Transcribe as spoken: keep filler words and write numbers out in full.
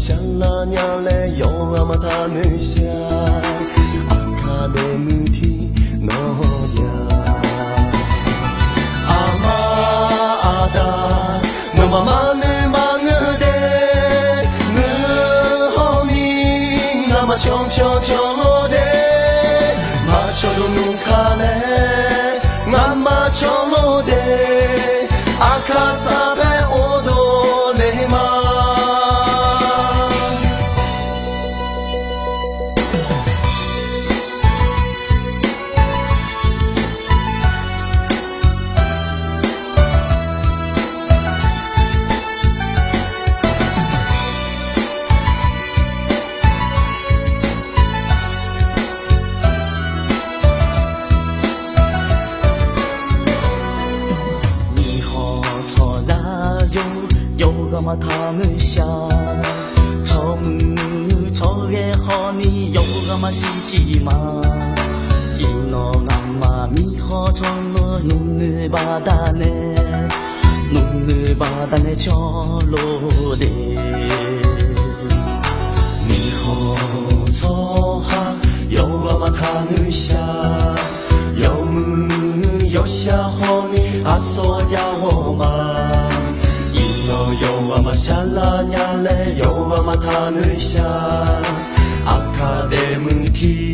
Sharlar nya laer yawqghaq maqtaq noeqshaq, aqkar daef muiq tiq nawr ya. Aqma aqda, nawmaf maqnoeq maqngeur de, ngeur hawni, ngamaf shawr shawr cawlawr de, maqcawq dawq nmr ka laer, ngamaf cawlawr de, aqkar sar paer or dawq le ma. Miqkhawf tsawrhaq yawr, yawqghaq maqtaq noeqshaq. Tsawrmuiq tsawrghae khawfni yawqghaq maqshir civ ma. Iqnan ngamaf miqkhawf tsawrhaq nuinoeq baqda nae, nuinoeq baqda nae cawlawr de. Miqkhawf tsawrhaq yawqghaq maqtaq noeqshaq. Yawmuiq yawshaq hawni aqsawq jav ghawq ma. Iqnan yawqghaq maqshar lar nya laer yawqghaq maqtaq noeqshaq. Aqkar daef muiq tiq